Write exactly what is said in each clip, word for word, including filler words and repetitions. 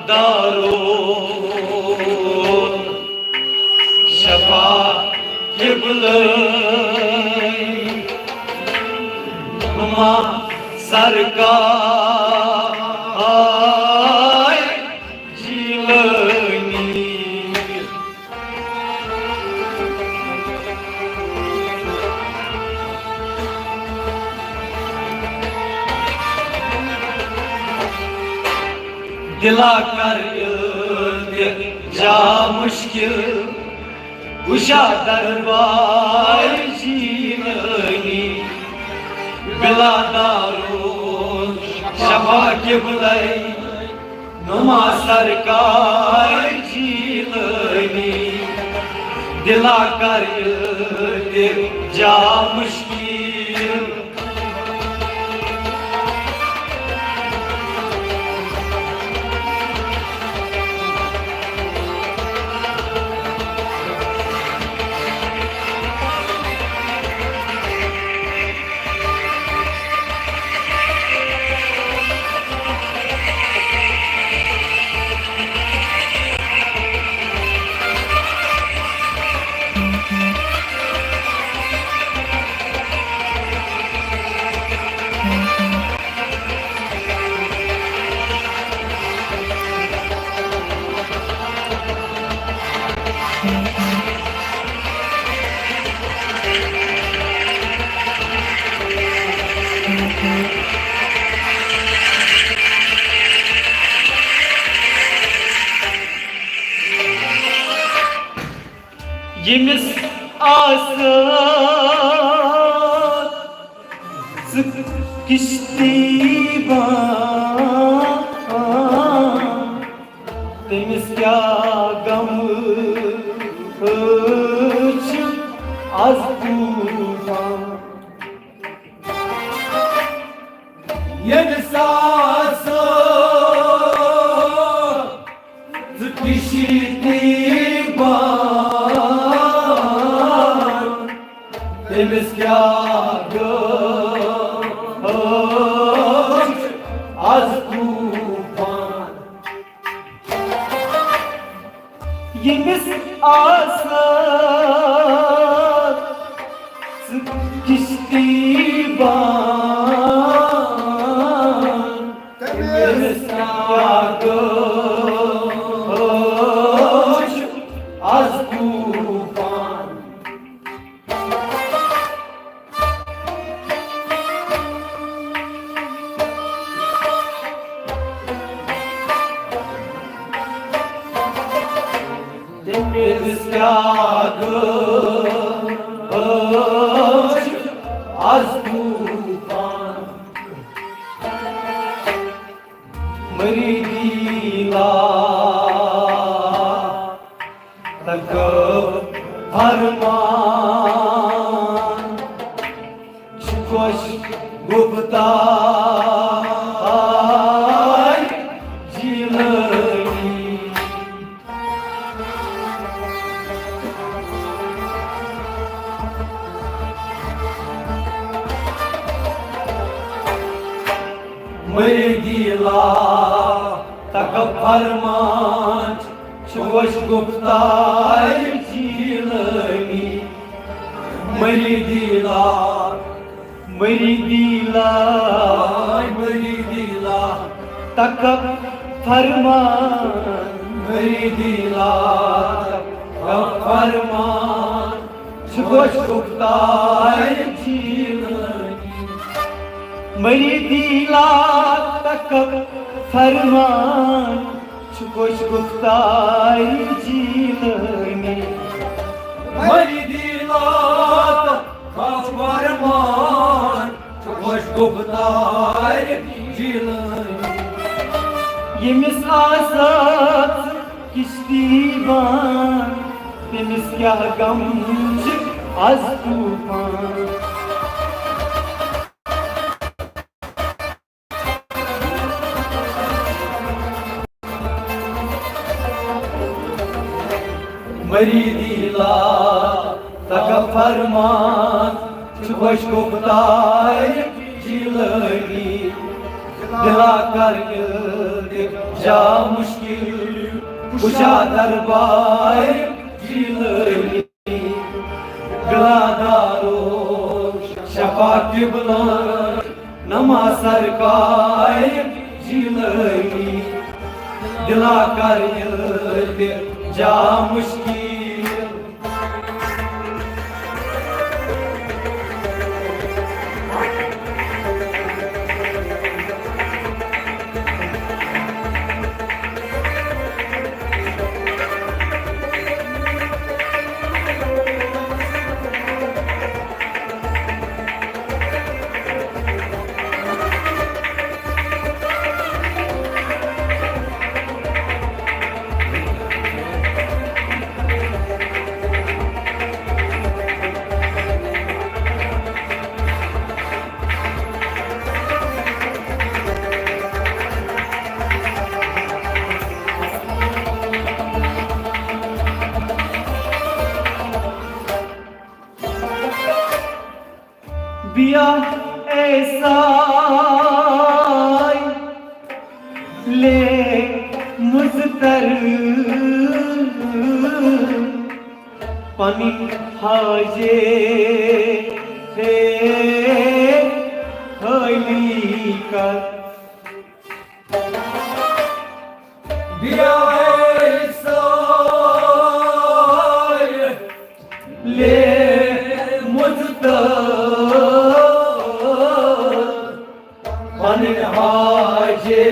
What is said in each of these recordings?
دارو شفا قبلہ ما سرکار جیلانی۔ دلا کر التجا مشکل کشا دربار جیلانی۔ بلا دارو شفا قبلہ نما سرکار جیلانی۔ دلا کر التجا مشکل۔ ییٚمِس آسہٕ ژٕ کِشتی بان، تٔمِس کیٛاہ غم چھُ از طوفان۔ ییٚمِس آسہٕ ژٕ کِشتی بان، تٔمِس کیٛاہ گوٚو از طوفان؟ ییٚمِس آسہٕ ژٕ کِشتی بان، تٔمِس کیٛاہ گوٚو از طوفان؟ تٔمِس کیٛاہ گوٚو از طوفان؟ مریدی لا تک فرمان چھُ خۄش گُفتار جیلانی۔ مریدی لا تک فرمان چھُ خۄش گُفتار جیلانی۔ مریدی لا، مریدی لا، مریدی لا تک فرمان، مریدی لا تک فرمان چھُ خۄش گُفتار جیلانی۔ مریدی لا تک فرمان چھُ خۄش گُفتار جیلانی۔ مریدی لا تک فرمان چھُ خۄش گُفتار جیلانی۔ ییٚمِس آسہٕ ژٕ کِشتی بان، تٔمِس کیٛاہ غم چھِ از طوفان؟ مریدی لا تک فرمان چھُ خۄش گُفتار جیلانی۔ دلا کر التجا مشکل کشا دربار جیلانی، دلا دارو شفا قبلہ نما سرکار جیلانی، دلا کر التجا مشکل۔ بیا ایسا لے مزتر پنی حاجے ہے حالی کا۔ بیا ایسا لے مزتر پنن حاجے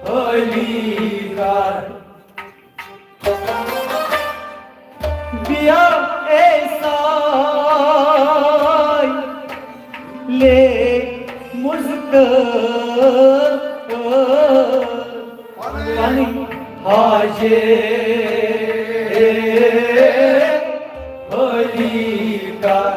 حالی کر۔ بیا ایسا لے مزتر پنن حاجے حالی کر۔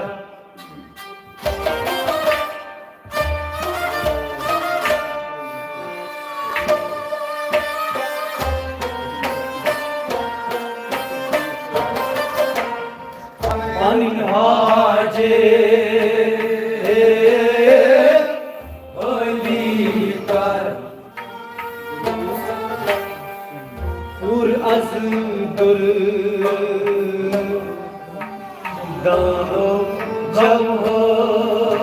پنن حاجے حالی کر۔ پور از در دان و جوہر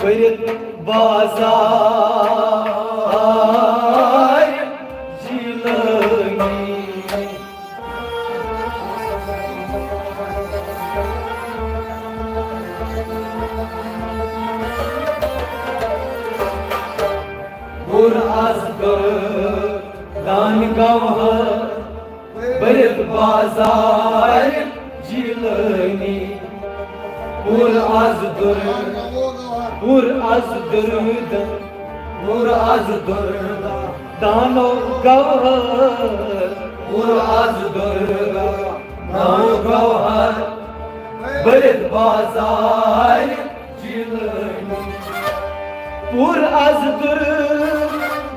بٔرِتھ بازار جیلانی۔ پور از در دان گوہر بٔرِتھ بازار جیلانی۔ پور از در، پور از درد، پور از درد دان و گوہر، پور از درد دان و گوہر بٔرِتھ بازار جیلانی۔ پور از درد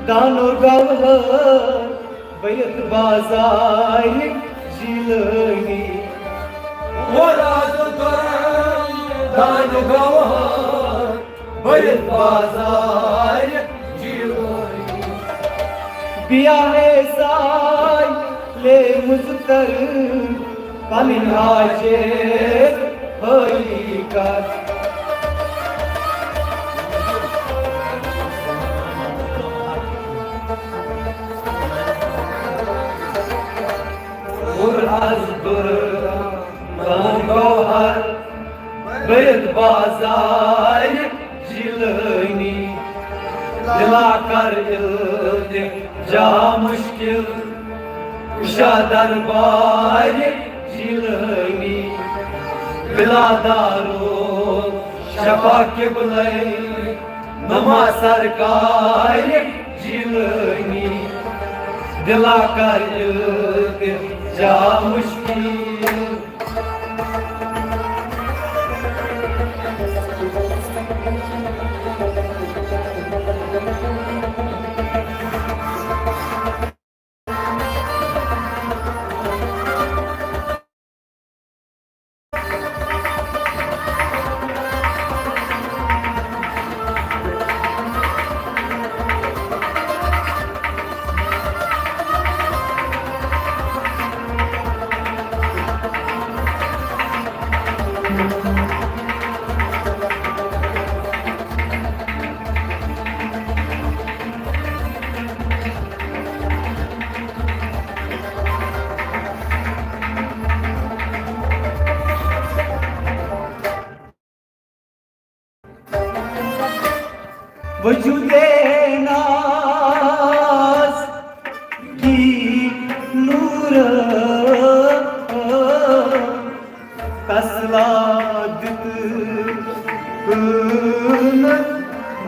دان و گوہر بٔرِتھ بازار جیلانی۔ پور از درد دان و گوہر بٔرِتھ بازار جیلانی۔ بیا ایسا لے مزتر پنن حاجے حالی کر۔ پور از در دان گوہر بٔرِتھ بازار جیلانی۔ دلا کر التجا مشکل کشا دربار جیلانی۔ بلا دارو شفا قبلہ نما سرکار جیلانی۔ دلا کر التجا مشکل۔ وجود ناز کی نور، تسلا دیت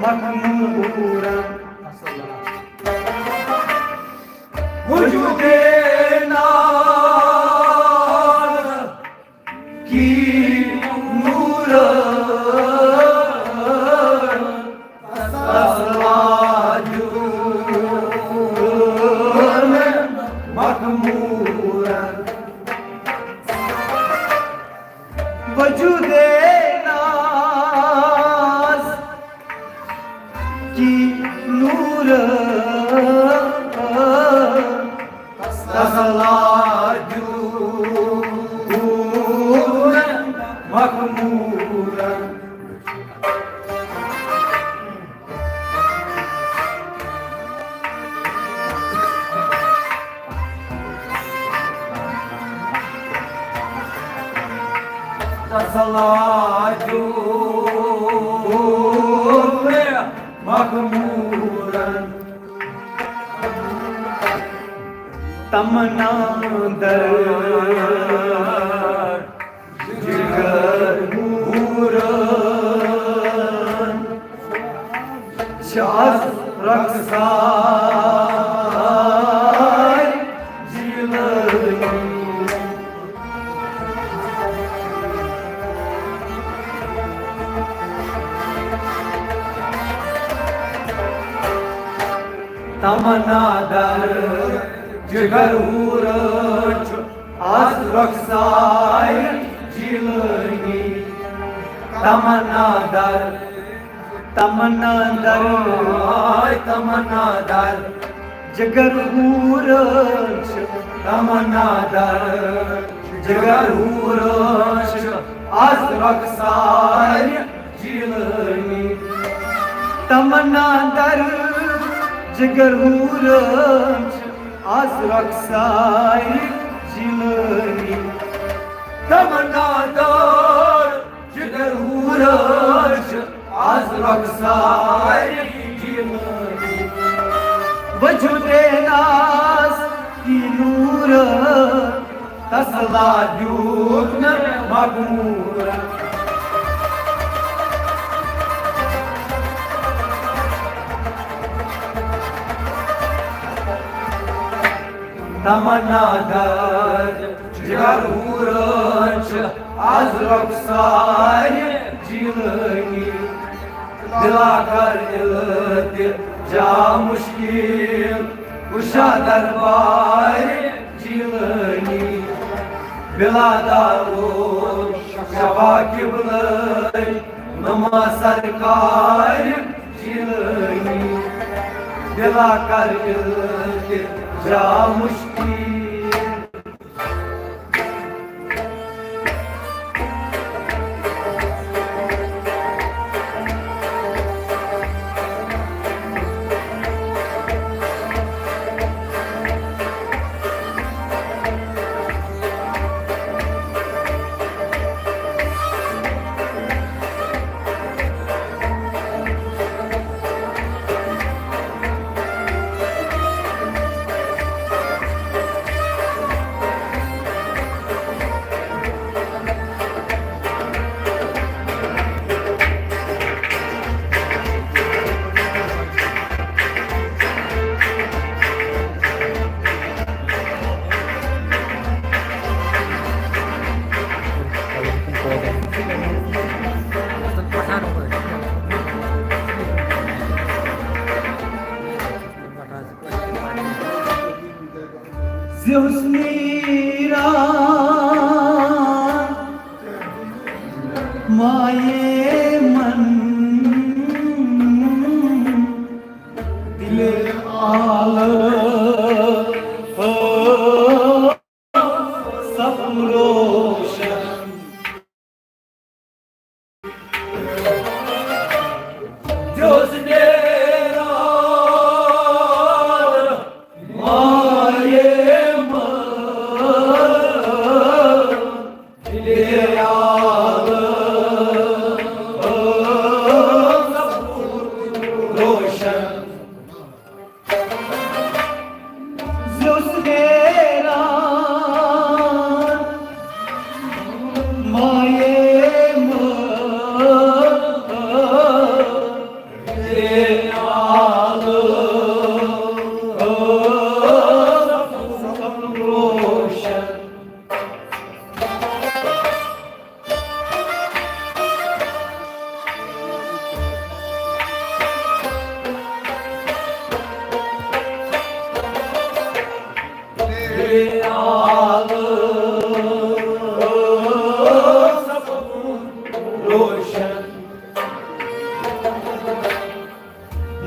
مخمورن۔ وجود ناز کی نور، تسلا دیت مخمورن۔ وجود ناز کی نور، تسلا دیت مخمورن۔ تسلا دیت مخمورن۔ تمنا در جگر ہورن، شاز رخسار جیلانی۔ تمنا در جگر ہورن، از رخسار جیلانی۔ تمنا در، تمنا در، آے تمنا در جگر ہورن، تمنا در جگر ہورن، از رخسار جیلانی۔ تمنا در جگر ہورن، از رخسار جیلانی۔ تمنا در جگر ہورن، از رخسار جیلانی۔ وجود ناز کی نور، تسلا دیت مخمورن۔ تمنا در جگر ہورن، از رخسار جیلانی۔ دلا کر التجا مشکل کشا دربار جیلانی۔ بلا دارو شفا قبلہ نما سرکار جیلانی۔ دلا کر التجا مشکل۔ زِ حسنی را مایے من دل عالم سب روشن۔ جز نیران مایه من، دل عالم سب روشن۔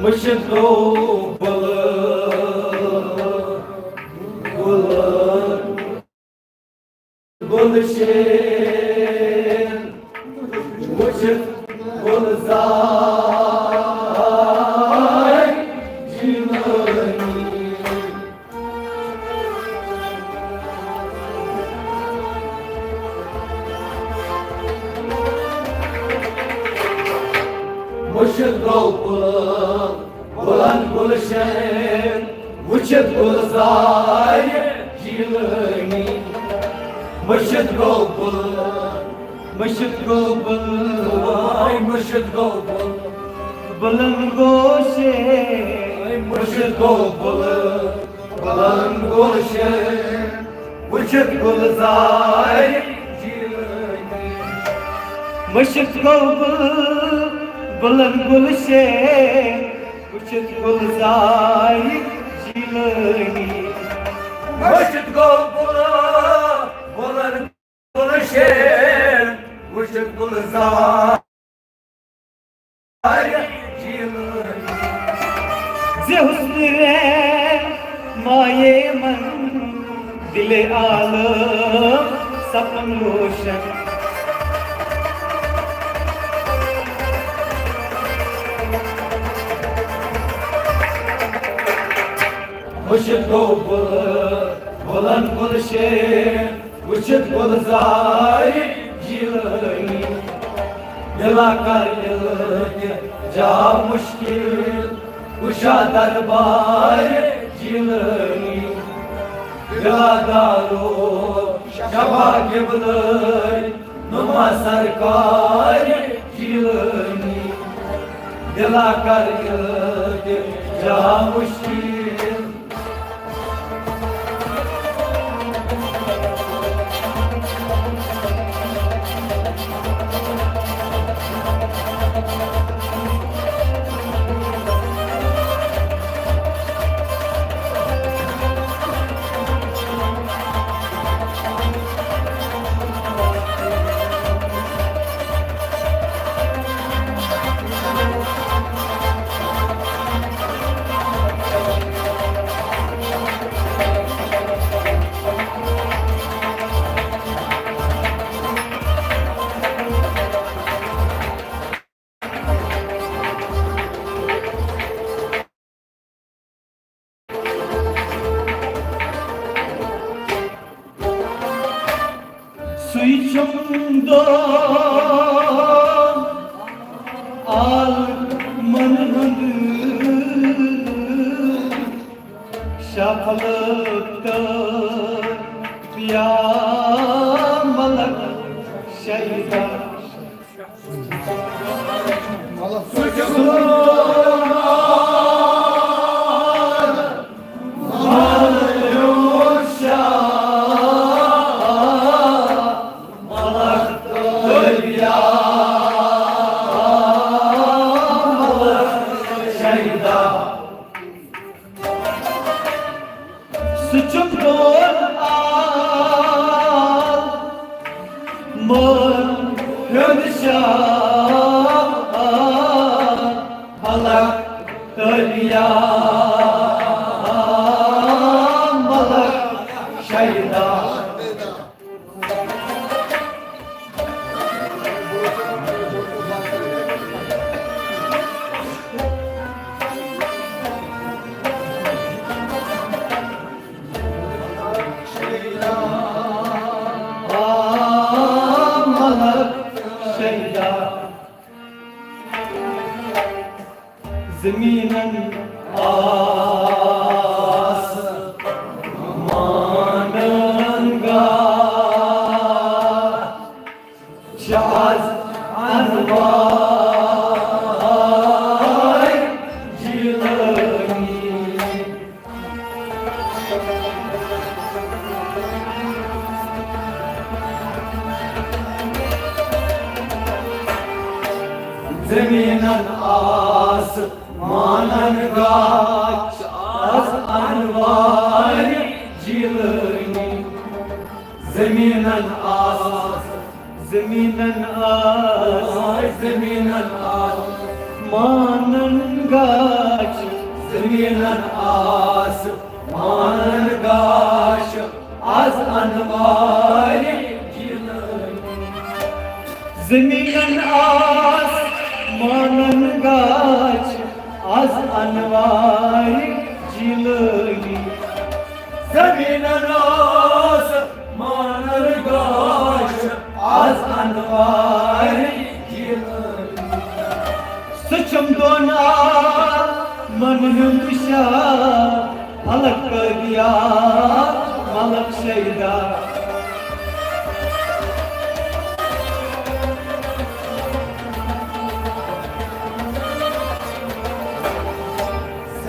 مٔشِتھ گوٚو بُلہٕ، بُلہٕ، بُلہٕ شین، وٕچھِتھ گُلزار جیٖلٲنی۔ مٔشِتھ گوٚو بُلہٕ، بُلَن گُلشن وٕچھِتھ گُلزارِ جیٖلٲنی۔ مٔشِتھ گوٚو بُلہٕ، مٔشِتھ گوٚو بُلہٕ، واے مٔشِتھ گوٚو بُلہٕ۔ بُلَن گوٚو شین۔ مٔشِتھ گوٚو بُلہٕ، بُلَن گُلشن وٕچھِتھ گُلزارِ جیٖلٲنی۔ مٔشِتھ گوٚو بُلہٕ، بُلَن گُلشن وٕچھِتھ گُلزارِ جیٖلٲنی۔ مٔشِتھ گوٚو بُلہٕ، بُلَن گُلشن وٕچھِتھ گُلزارِ جیٖلٲنی۔ زِ حُسنِ رے مایے من دِلِ عالم سپن روشن۔ مٔشِتھ گوٚو بُلہٕ، بُلَن گُلشن وٕچھِتھ گُلزارِ جیٖلٲنی۔ دِلا کر ییٚلہِ تہِ جا مُشکِل کُشا دربارِ جیٖلٲنی۔ دِلا دارو شفا قبلہٕ نُما سرکارِ جیٖلٲنی۔ دِلا کر ییٚلہِ تہِ جا مُشکِل۔ سُے چھُم دۄہ عالمن ہُنٛد شفل تہٕ پیاملک شیدا۔ سُہ چھُ پرون عالمن ہُنٛد شاہ، ملک تہٕ پیاملک شیدا۔ زمینن آسمانن گاہ، زٔمیٖنَن آسمانَن گاش از انوارِ جیٖلٲنی۔ زٔمیٖنَن آس، زٔمیٖنَن آس، زٔمیٖنَن آسمانَن گاش۔ زٔمیٖنَن آسمانَن گاش از انوارِ جیٖلٲنی۔ زٔمیٖنَن آسمانَن گاش از انوارِ جیٖلٲنی۔ زٔمیٖنَن آسمانَن گاش از انوارِ جیٖلٲنی۔ سُہ چھُم دۄن عالمَن ہُنٛد شاہ، الگ قٲدیا، ملک شیدا۔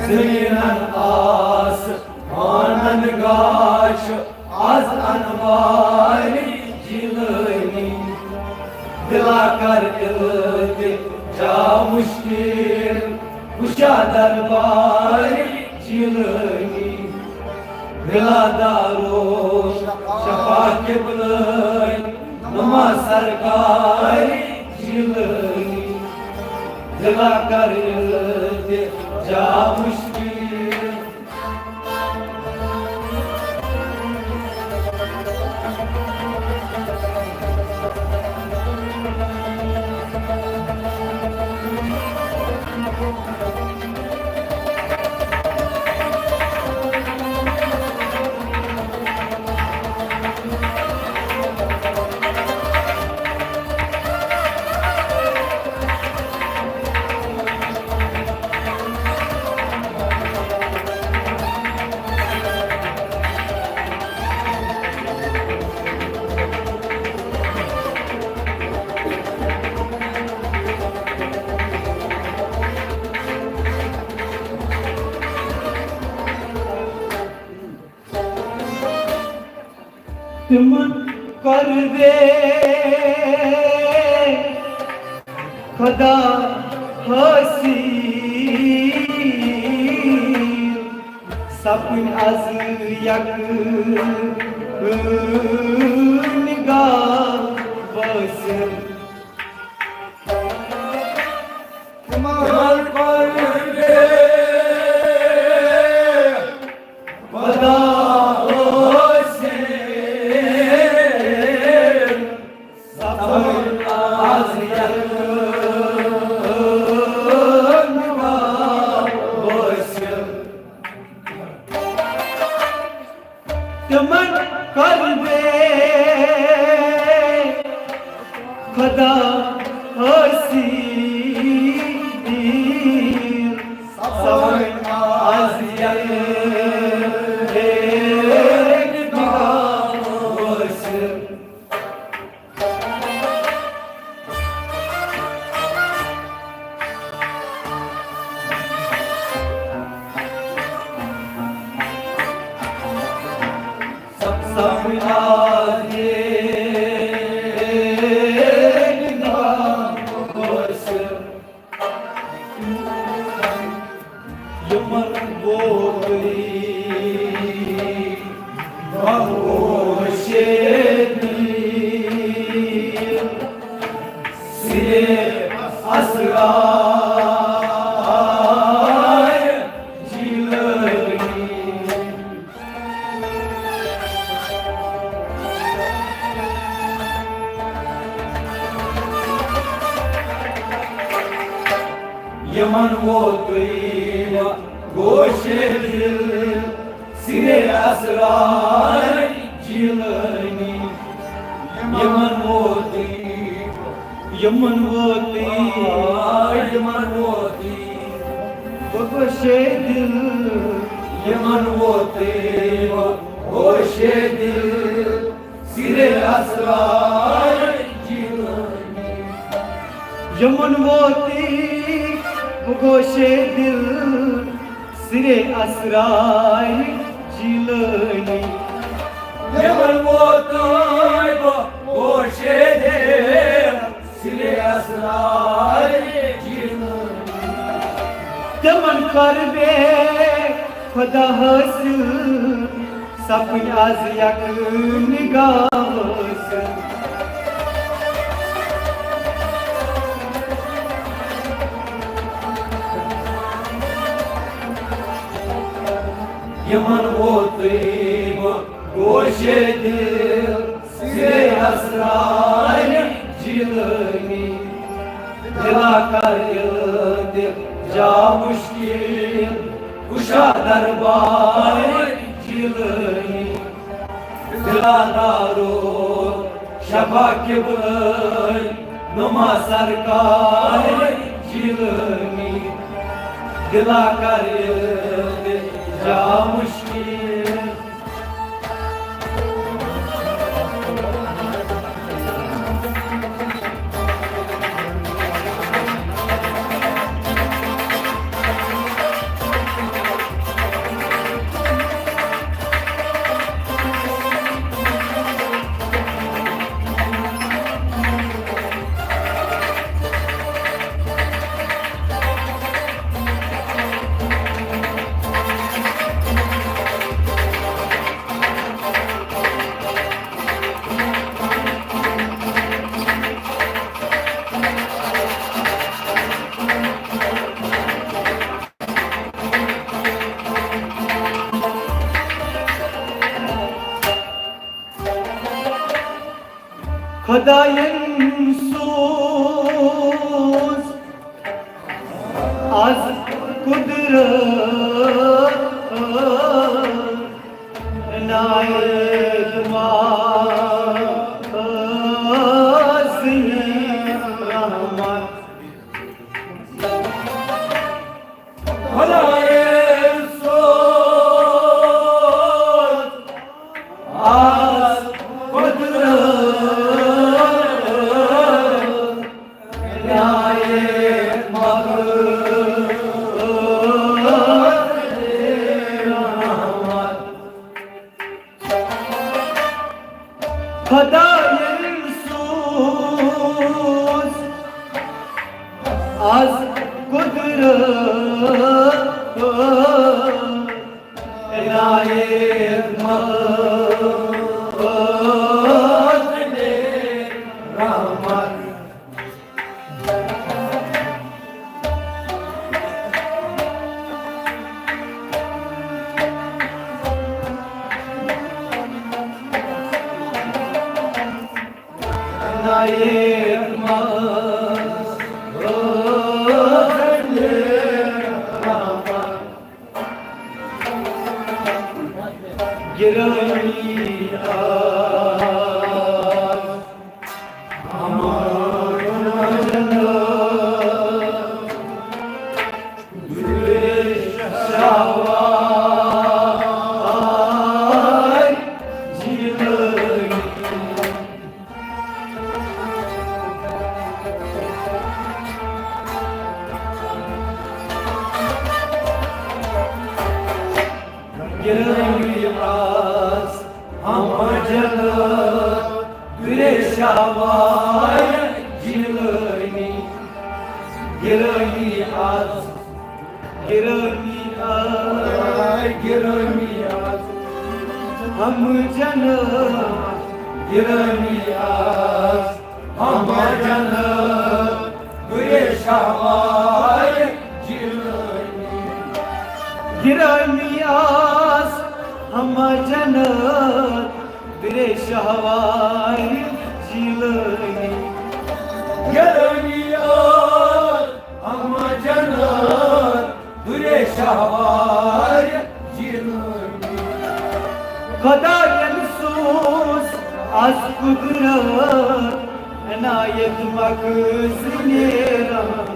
زٔمیٖنَن آسمانَن گاش از انوارِ جیٖلٲنی۔ دِلا کر التجا مشکل کُشا دربارِ جیٖلٲنی۔ دِلا دارو شفا قبلٲنۍ نما سرکارِ جیٖلٲنی۔ دِلا کر التجا مشکل۔ تِمن کر دے خدا حٲصِل، سپٕنۍ از یک نگاہ وٲصِل۔ تِمن کر دے خدا حٲصِل، سپٕنۍ از یک نگاہ وٲصِل۔ تِمن کر دے خدا حٲصِل، سپٕنۍ از یک نگاہ وٲصِل۔ یِمن ووتُے بہوشِ دِل سِرِ اسرار جیٖلٲنی۔ یِمن ووتُے وۄنۍ گوشِ دِل سِرِ اسرار جیٖلٲنی۔ یِمن ووتُے، یِمن ووتُے، یِمن ووتُے گوشِ دِل، یِمن ووتُے گوشِ دِل سِرِ اسرار جیٖلٲنی۔ یِمن ووتُے گوشِ دِل سِرِ اسرار جیٖلٲنی۔ یِمن ووتُے گوشِ دِل سِرِ اسرار بے خدا حٲصِل، سپٕدۍ از یک نگاہ وٲصِل۔ یِمن ووتُے بہٕ گوشے دِل، سرے اسرار جیلانی۔ دلا کر التجا مشکل کشا دربار جیلانی۔ دلا دارو شفا قبلہ نما سرکار جیلانی۔ دلا کر التجا مشکل۔ خدایَن سوز از قدرت عنایت ما سنی رحمت۔ خدایَن سوز از قدرت عنایت ما سنی رحمت۔ خدایَن سوز از قدرت عنایت ما سنی رحمت۔ گرامی آ گرامی آس ہم جنت، گریشہ وار جیلانی۔ گرامی آس، گرامی آس، گرامی آس ہم جنت، گرامی آس ہم جنت، گریشہ وار جیلانی۔ گرامی آس ہم جنت، گریشہ وار جیلانی۔ گرامی آس ہم جنت، گریشہ وار جیلانی۔ خدایَن سوز از قدرت عنایت مخزنِ رحمت۔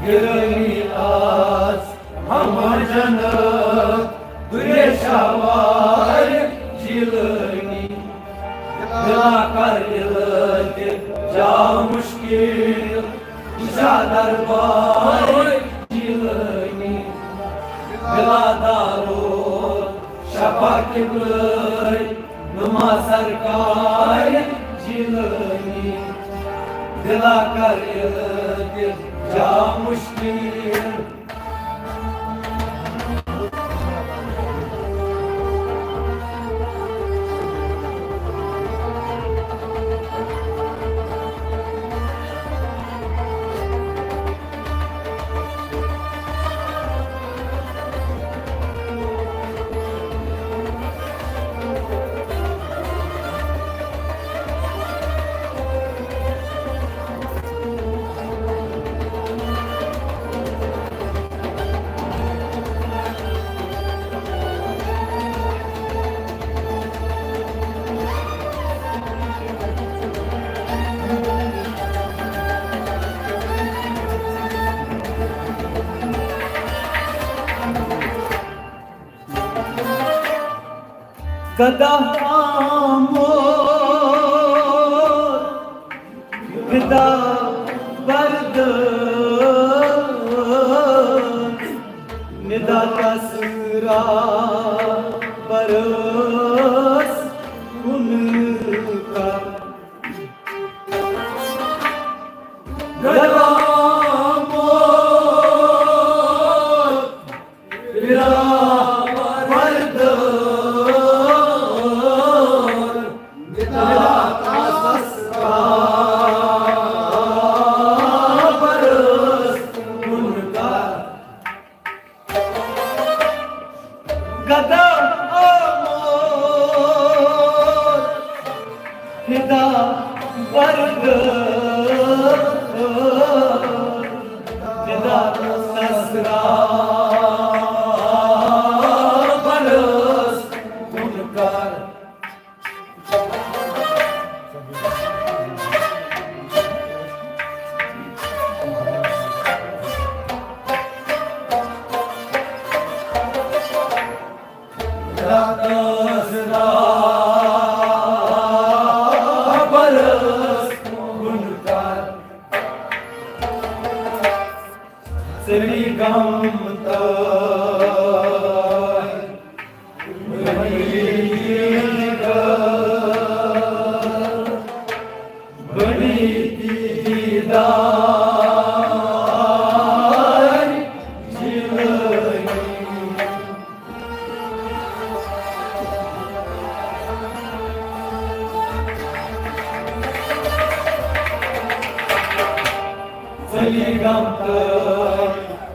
گرامی آس ہم جنت، گریشہ وار جیلانی۔ دلا کر التجا مشکل کشا دربار جیلانی۔ دلا دارو شفا قبلہ، نما گدا آمُت، گدا بردار، ندا تسرا برس کن کر۔ گدا آمُت، گدا بردار، ندا تسرا برس کن کر۔ گدا آمُت، گدا بردار، گدا تسرا برس کن کر۔ ژٔلۍ گم تہٕ بٔڑی دیدار جیلٲنی۔ ژٔلۍ گم تہٕ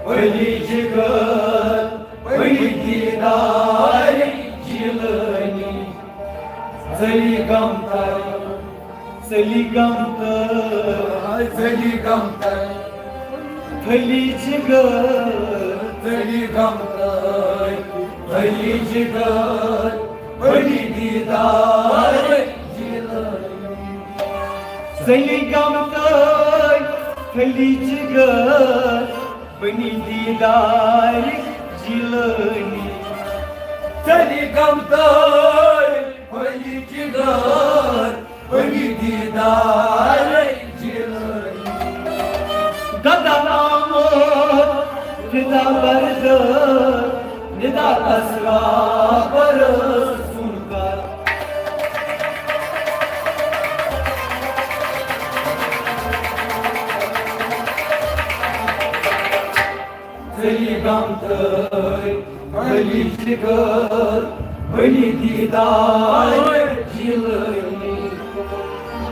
بٔڑی جگر، بٔڑی دیدار جیلٲنی۔ ژٔلۍ گم تہٕ، ژٔلۍ گم تہٕ، ژٔلۍ گم تہٕ، پھٔلۍ جگر۔ ژٔلۍ گم تہٕ، پھٔلۍ جگر، بٔڑی دیدار جیلٲنی۔ ژٔلۍ گم تہٕ، پھٔلۍ جگر، بٔڑی دیدار جیلٲنی۔ ژٔلۍ گم تہٕ، پھٔلۍ جگر، بٔڑی دیدار جیلٲنی۔ گدا آمُت، گدا بردار، ندا تسرا برس کن کر۔ ژٔلۍ گم تہٕ، پھٔلۍ جگر، بٔڑی دیدار جیلٲنی۔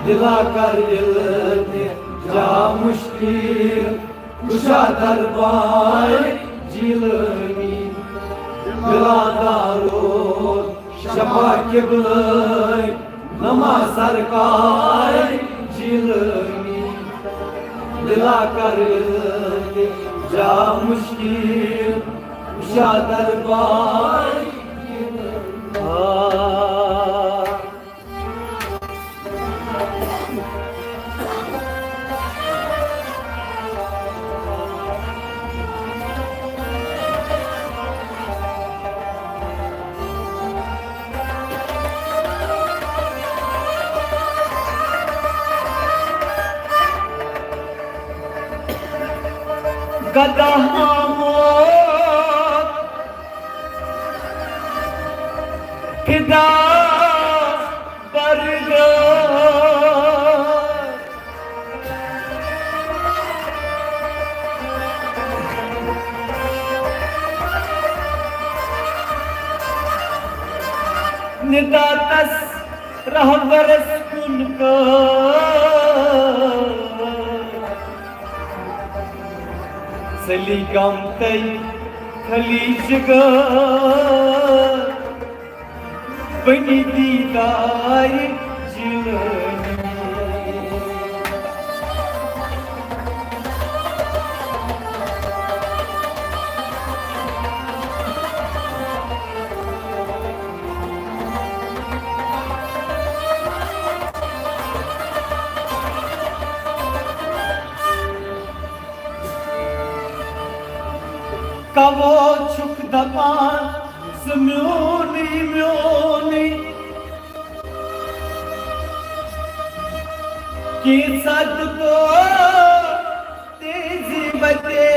دلا کر التجا مشکل کشا دربار جیلٲنی۔ دلا دارو شفا قبلہ نما سرکار جیلٲنی۔ دلا کر التجا مشکل کشا دربار۔ آ۔ گدا آمُت، گدا بردار۔ ندا تس رہبرس کن کر۔ ژٔلۍ گم تہٕ، پھٔلۍ جگر، بٔڑی دیدار جیلٲنی۔ کَوو چھُکھ دَپان، میونٕے، میونٕے، کینٛژھا دُکو تیزی وتے۔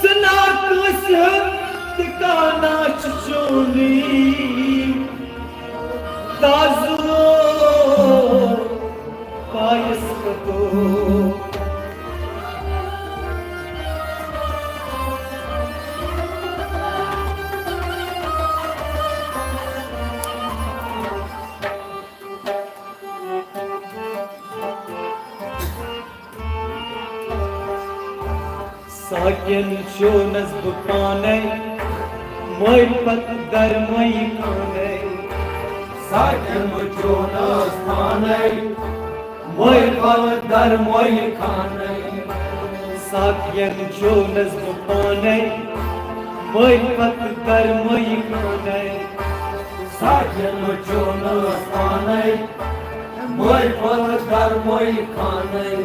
ژٕ نا کٲنٛسہِ ہُنٛد ٹِکانا چھُ چونٕے۔ تازٕ پایس پتو۔ ساقین چونس بہٕ پانے، معرفت درمٲیی خانے۔ ساقین چونس پانے، معرفت درمٲیی خانے۔ ساقین چونس بہٕ پانے، معرفت درمٲیی خانے۔ ساقین چونس پانے، معرفت درمٲیی خانے۔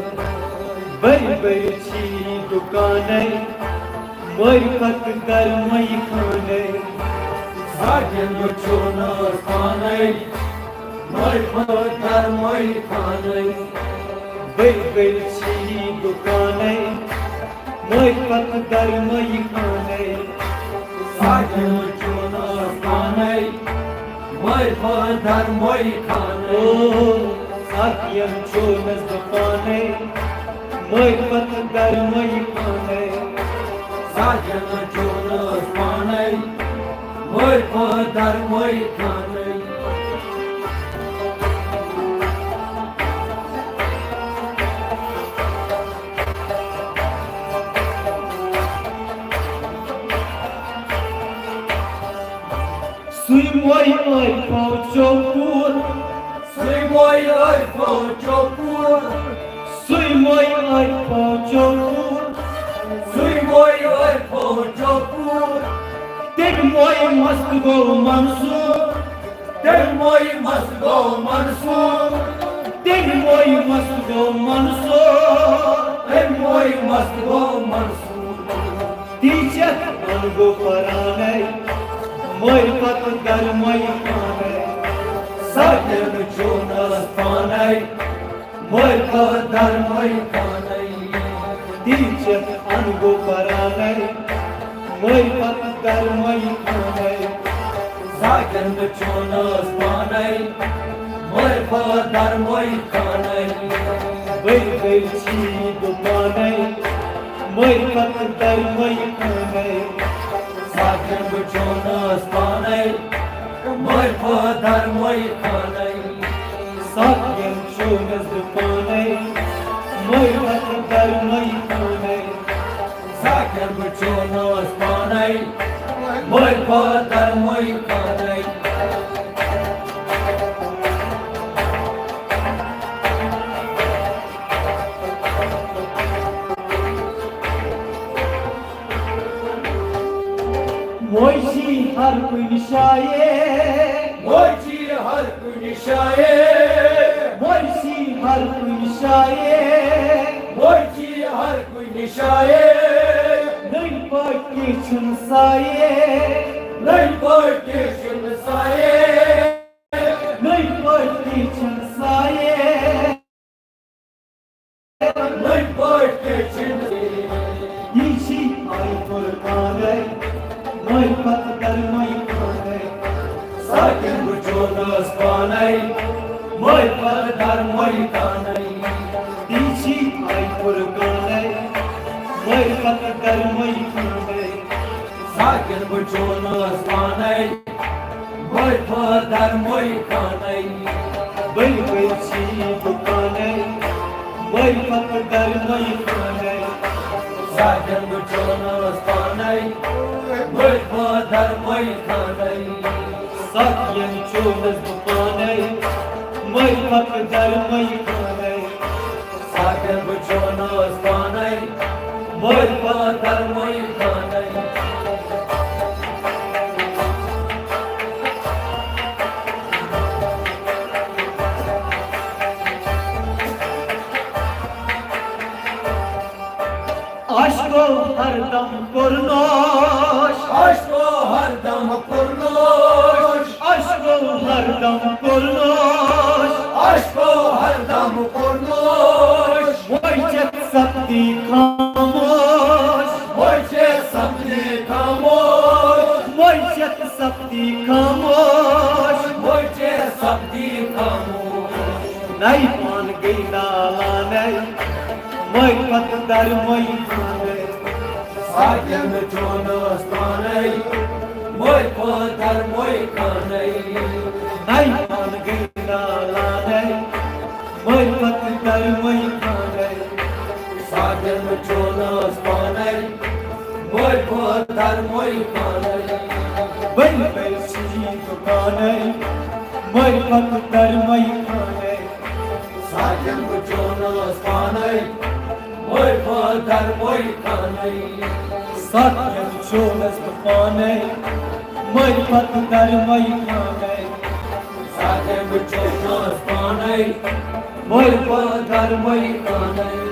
بٔرۍ بٔرۍ چھی دُکانے، معرفت درمٲیی خانے۔ ساقین چونس پانے، معرفت درمٲیی خانے۔ بٔرۍ بٔرۍ چھی دُکانے، معرفت درمٲیی خانے۔ ساقین چونس پانے، معرفت درمٲیی خانے۔ او، ساقین چونس بہٕ پانے، معرفت درمٲیی خانے۔ ساقین چونس پانے، معرفت درمٲیی خانے۔ سُے موے عٲرفو چوپور۔ سُے موے عٲرفو چوپور۔ سُے موے عٲرفو چوپور۔ سُے موے عٲرفو چوپور۔ تٔمۍ موے مست گوٚو منصور۔ تٔمۍ موے مست گوٚو منصور۔ تٔمۍ موے مست گوٚو منصور۔ تٔمۍ موے مست گوٚو منصور۔ تیٖژ اَن گوٚو پرانے، معرفت درمٲیی خانے۔ ساقین چونس پانے، معرفت درمٲیی خانے۔ تیٖژ اَن گوٚو پرانے، معرفت درمٲیی خانے۔ ساقین چونس پانے، معرفت درمٲیی خانے۔ بٔرۍ بٔرۍ چھی دُکانے، معرفت درمٲیی خانے۔ ساقین چونس پانے، معرفت درمٲیی خانے۔ ساقین چونس بہٕ پانے، معرفت درمٲیی خانے۔ ساقین چونس پانے، معرفت درمٲیی خانے۔ موجی ہر کُنہِ جایہِ۔ موجی ہر کُنہِ جایہِ۔ موجی ہر کُنہِ جایہِ۔ موجی ہر کُنہِ جایہِ۔ نٔوۍ پٲٹھۍ کینٛہہ چھُنہٕ سایہِ۔ نٔوۍ پٲٹھۍ کینٛہہ چھُنہٕ سایہِ۔ نٔوۍ پٲٹھۍ کینٛہہ چھُنہٕ سایہِ۔ نٔوۍ پٲٹھۍ کینٛہہ چھُنہٕ۔ یہِ چھِ آیہِ فرقانَے، معرفت درمٲیی خانے۔ ساقین چونس پانے، معرفت درمٲیی خانے۔ تیٖژ آیہِ فرقانَے، معرفت درمٲیی خانے۔ ساقین چونس پانے، معرفت درمٲیی خانے۔ بٔرۍ بٔرۍ چھی دُکانے، معرفت درمٲیی خانے۔ ساقین چونس پانے، معرفت درمٲیی خانے۔ ساقین چونس بہٕ پانے، معرفت درمٲیی خانے۔ ساقین چونس پانے، معرفت درمٲیی خانے۔ عشقو ہر دم کوٚرنوش، عشقو ہر دم کوٚرنوش، عشقو ہر دم کوٚرنوش، عشقو ہر دم کوٚرنوش۔ وۄنۍ چھَکھ سپدی خاموش، وۄنۍ چھَکھ سپدی خاموش، وۄنۍ چھَکھ سپدی خاموش، وۄنۍ چھَکھ سپدی خاموش۔ نَے پان گٔے نالانَے، مٔرۍ پتہٕ درمٔے خانَے۔ ساکن چونس پانَے، مٔرۍ پتہٕ درمٔے خانَے۔ نَے پان گٔے نالانَے، مٔرۍ پتہٕ درمٔے خانَے۔ ساکن چونس پانَے، مٔرۍ پتہٕ درمٔے خانَے۔ بٔلۍ بٔلۍ چھِ دُکانَے، مٔرۍ پتہٕ درمٔے خانَے۔ ساکن بہٕ چونس پانَے، مٔرۍ پتہٕ درمٔے خانَے۔ ساکن چونس بہٕ پانَے، مٔرۍ پتہٕ درمٔے خانَے۔ ساکن بہٕ چونس پانَے، مٔرۍ پتہٕ درمٔے خانَے۔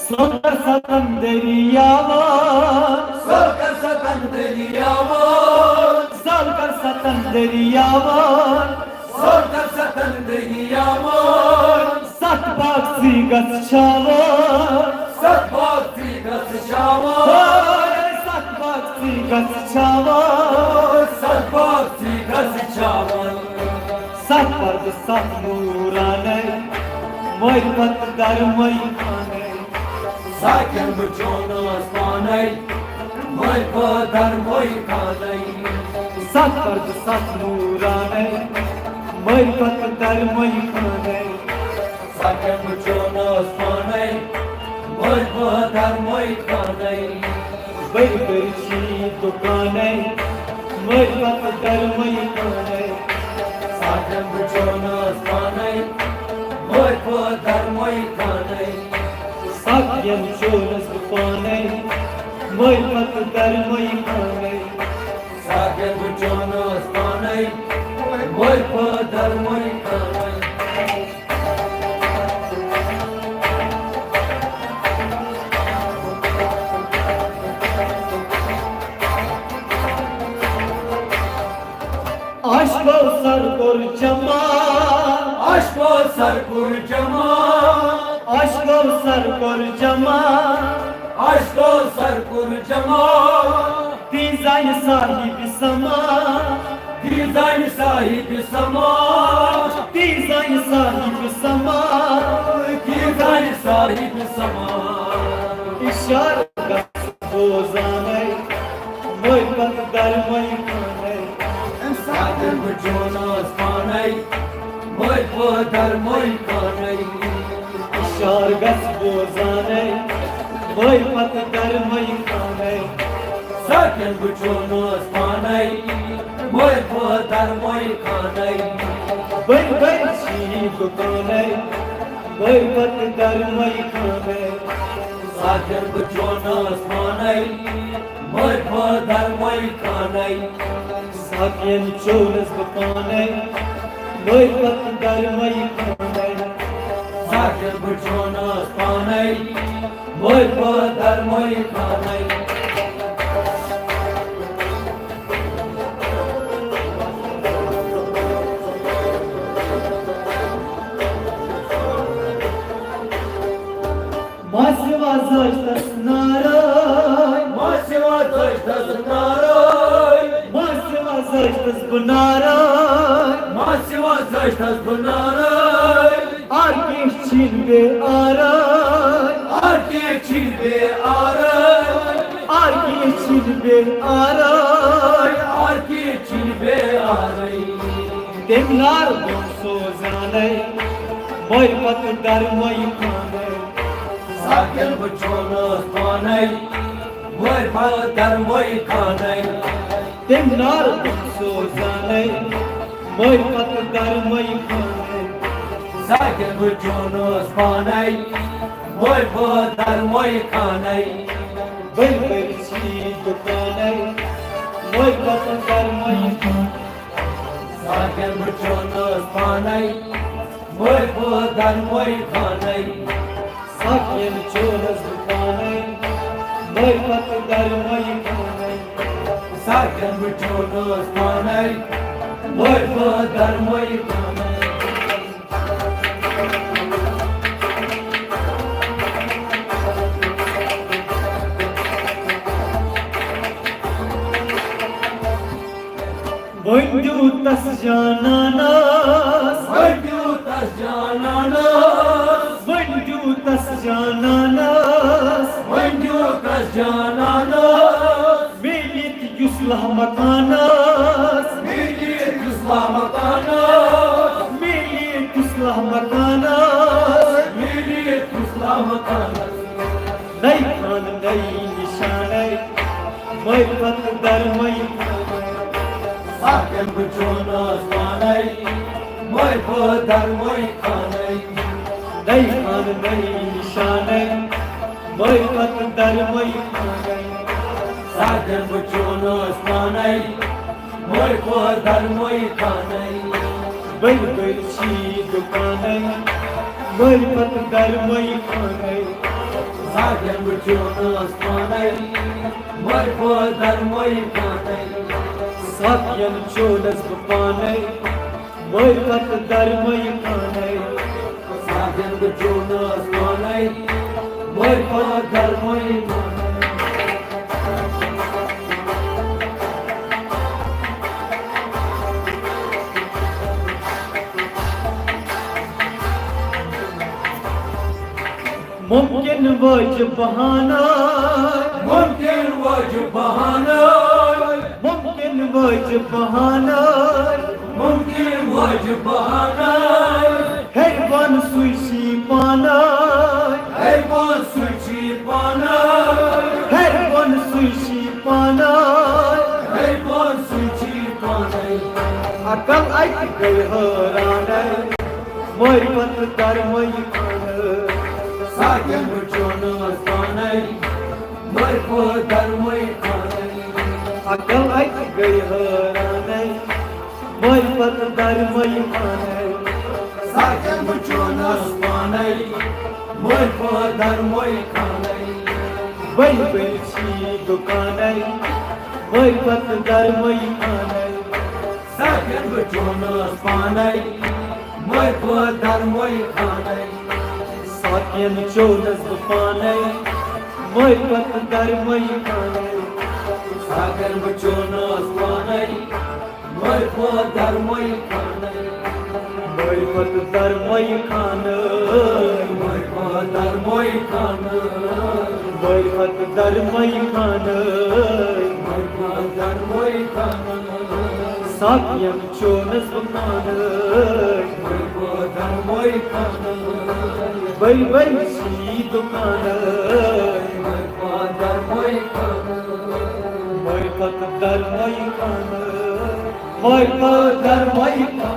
سۄ کر ستن دٔریاوان، سۄ کر ستن دٔریاوان، سۄ کر ستن دٔریاوان، سۄ کر ستن دٔریاوان۔ ستھ باغ ژٕے گژھ چھاوان، ستھ باغ ژٕے گژھ چھاوان، ستھ باغ ژٕے گژھ چھاوان، ستھ باغ ژٕے گژھ چھاوان۔ ستھ پردٕ ستھ نوٗرانَے، مٔرۍ پتہٕ درمٔے خانَے۔ ساکن بہٕ چونس پانَے، مٔرۍ پتہٕ درمٔے خانَے۔ ستھ پردٕ ستھ نوٗرانَے، مٔرۍ پتہٕ درمٔے خانَے۔ ساکن بہٕ چونس پانَے، مٔرۍ پتہٕ درمٔے خانَے۔ بٔرۍ بٔرۍ چھی دُکانَے، مٔرۍ پتہٕ درمٔے خانَے۔ ساکن بہٕ چونس پانَے، مٔرۍ پتہٕ درمٔے خانَے۔ ساکن چونس بہٕ پانَے، مٔرۍ پتہٕ درمٔے خانَے۔ ساکن بہٕ چونس پانَے، مٔرۍ پتہٕ درمٔے خانَے۔ عشقو سر کوٚر جمع، عشقو سر کوٚر جمع، عشقو سر کوٚر جمع، عشقو سر کوٚر جمع۔ تیزانہِ صاحب سما، تیزانہِ صاحب سما، تیزانہِ صاحب سما، تیزانہِ صاحب سما۔ اشارٕ گژھ بوزانَے، مٔرۍ پتہٕ درمٔے خانَے۔ ساکن بہٕ چونس پانَے، مٔرۍ پتہٕ درمٔے خانَے۔ اشارٕ گژھ بوزانَے، مٔرۍ پتہٕ درمٔے خانَے۔ ساکن بہٕ چونس پانَے، مٔرۍ پتہٕ درمٔے خانَے۔ بٔرۍ بٔرۍ چھی دُکانَے، مٔرۍ پتہٕ درمٔے خانَے۔ ساکن بہٕ چونس پانَے، مٔرۍ پتہٕ درمٔے خانَے۔ ساکن چونس بہٕ پانَے، مٔرۍ پتہٕ درمٔے خانَے۔ ساکن بہٕ چونس پانَے، مٔرۍ پتہٕ درمٔے خانَے۔ ماسہِ وازٲج تس نارٲے، ماسہِ وازٲج تس نارٲے، ماسہِ وازٲج تس بہٕ نارٲے، ماسہِ وازٲج تس بہٕ نارٲے۔ آر کے چھِن بے آرٲے، آر کے چھِن بے آرٲے، آر کے چھِن بے آرٲے، آر کے چھِن بے آرٲے۔ تٔمۍ نار بۄن سوزانَے، مٔرۍ پتہٕ درمٲیی خانَے۔ ساکن بہٕ چونس پانَے، مٔرۍ پتہٕ درمٲیی خانَے۔ تٔمۍ نار بۄن سوزانَے، مٔرۍ پتہٕ درمٲیی خانَے۔ ساکن بہٕ چونس پانَے، مٔرۍ پتہٕ درمٲیی خانَے۔ بٔلۍ بٔلۍ چھی پانے، مٔرۍ پتہٕ درمٲیی پانے۔ ساکن بہٕ چونس پانے، مٔرۍ پتہٕ درمٲیی پانے۔ ساکن چونس بہٕ پانے، مٔرۍ پتہٕ درمٲیی پانے۔ ساکن بہٕ چونس پانے، مٔرۍ پتہٕ درمٲیی پانے۔ وۄنۍ دیوٗتس جانانس، وۄنۍ دیوٗتس جانانس، وۄنۍ دیوٗتس جانانس، وۄنۍ دیوٗتس جانانس۔ میلیت یُس لہہ مکانس، میلیت یُس لہہ مکانس، میلیت یُس لہہ مکانس، میلیت یُس لہہ مکانس۔ نئی خان نئی نشانے، مٔرۍ پتہٕ درمٲیی پانے۔ ساکن بہٕ چونس پانے، مٔرۍ پتہٕ درمٲیی پانے۔ نئی خان نئی نشانے، مٔرۍ پتہٕ درمٲیی پانے۔ ساکن بہٕ چونس پانے، مٔرۍ پتہٕ درمٲیی پانے۔ بٔلۍ بٔلۍ چھی دُکانے، مٔرۍ پتہٕ درمٲیی پانے۔ ساکن بہٕ چونس پانے، مٔرۍ پتہٕ درمٲیی پانے۔ ساکن چونس بہٕ پانے، مٔرۍ پتہٕ درمٲیی پانے۔ ساکن بہٕ چونس پانے، مٔرۍ پتہٕ درمٲیی پانے۔ ممکن وٲج بہانہٕ، ممکن وٲج بہانہٕ، ممکن وٲج بہانہٕ، ممکن وٲج بہانہٕ۔ ہے بۄن سُے چھی پانہٕ، ہے بۄن سُے چھی پانہٕ، ہے بۄن سُے چھی پانہٕ، ہے بۄن سُے چھی پانہٕ۔ عقل اَتہِ گٔے حٲرانَے، مٔرۍ پتہٕ درمٲیی پانہٕ۔ ساکن بہٕ چونس پانے، مٔرۍ پتہٕ درمٲیی پانے۔ عقل اَتہِ گٔے حٲرانَے، مٔرۍ پتہٕ درمٲیی پانے۔ ساکن بہٕ چونس پانے، مٔرۍ پتہٕ درمٲیی پانے۔ بٔلۍ بٔلۍ چھی دُکانے، مٔرۍ پتہٕ درمٲیی پانے۔ ساکن بہٕ چونس پانے، مٔرۍ پتہٕ درمٲیی پانے۔ ساکن چونس بہٕ پانے، مٔرۍ پتہٕ درمٲیی پانے۔ ساکن بہٕ چونس پانے، مٔرۍ پتہٕ درمٲیی پانے۔ مٔرۍ پتہٕ درمٲیی پانے۔ مٔرۍ پتہٕ درمٲیی پانے۔ مٔرۍ پتہٕ درمٲیی پانے۔ مٔرۍ پتہٕ درمٲیی پانے۔ ساکن چونس بہٕ پانے۔ بٔلۍ بٔلۍ چھی دُکانے۔ مٔرۍ پتہٕ درمٲیی پانے۔ مٔرۍ پتہٕ درمٲیی پانے۔